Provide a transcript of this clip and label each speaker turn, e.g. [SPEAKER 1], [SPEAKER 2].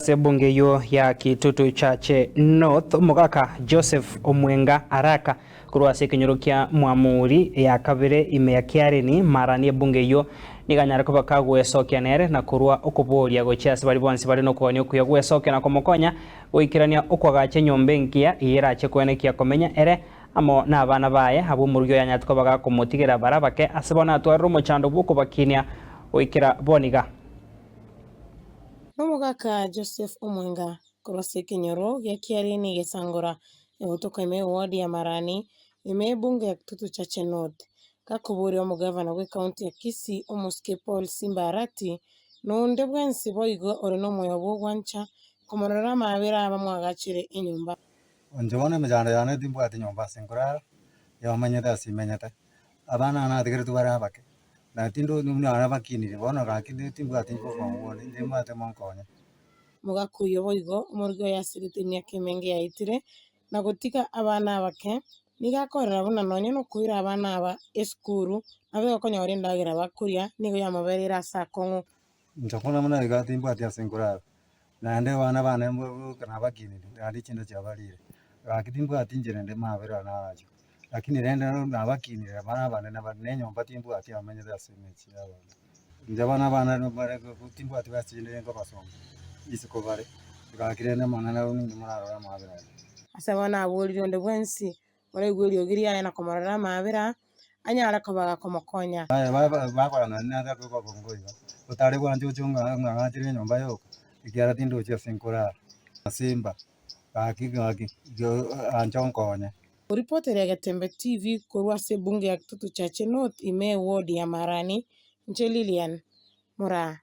[SPEAKER 1] ase ebunge eyio ya Kitutu Chache North, omogaka Joseph Omwenga Araka korwa ase ekenyoro kia Mwamuri ya kabere ime ya Kiareni, Marani ebunge eyio nigo anyare koba kagwesokia nere na korwa okoboria gochia ase baria bonsi bare nokogania okuya gwesokia na komokonya goikerania okoagacha enyomba engiya eyio erache koenekia komenya ere amo nabana baye abwo omorugi oyo anyarete koba gakomotigera bare abake ase bono atwarire omochando bw'okobakinia goikera boniga.
[SPEAKER 2] Nomogaka Joseph Omwenga korwa ase ekenyoro gia Kiarini Gesangora egotoka ime eward ya Marani ime ebunge ya Kitutu Chache North. Gakoboria omogavana bwe county ya Kisii omosike Paul Simba Arati na onde bwensi boigo ore nomoyo bw'ogwancha komororera amaabera abamwagachere enyomba.
[SPEAKER 3] Inche bono emechando yane timbwati nyomba ase nkorara, yomanyete ase imenyete, abana aba natigeretwe bare abake, na tindi buna nabakinire bono gaki timbwati bokong'u bonde, timbwati monkonye.
[SPEAKER 2] Omogaka oyio boigo omorogi oye asirete emiaka emenge yaetire, na gotiga abana abake, nigo akorora buna nonya nokoira abana aba esukuru, nabo egokonyora endagera bakoria, nigo yamobereire ase akong'u.
[SPEAKER 3] Inche bono buna iga timbwati ase nkorara, naende abana bane nabakinire, naende chinda chiabarire, gaki timbwati inchera ende mabera naachwo. Lakini rende nabakinire abana abanene bare na enyomba timbwati amenyete ase emechie y'abanto. Inche bono abana bare timbwati basi rende nkobasomia isiko bare, gaki rende amang'ana ayio ninki morarore amabera aya.
[SPEAKER 2] Ase abwo naborire onde bwensi oraigwe eriogi riaye na komorora amaabera, anyare koba gakomokonya.
[SPEAKER 3] Aye bakora nonye nase okogongo iga, otare gwancha oche ong'ang'achere enyomba yoka, ekiagera tindochi ase nkorara, simba, gaki gaki ancha onkonye.
[SPEAKER 2] Oripoteria Getembe TV korwa ase ebunge ya Kitutu Chache North ime eward ya Marani, inche Lilian Moraa.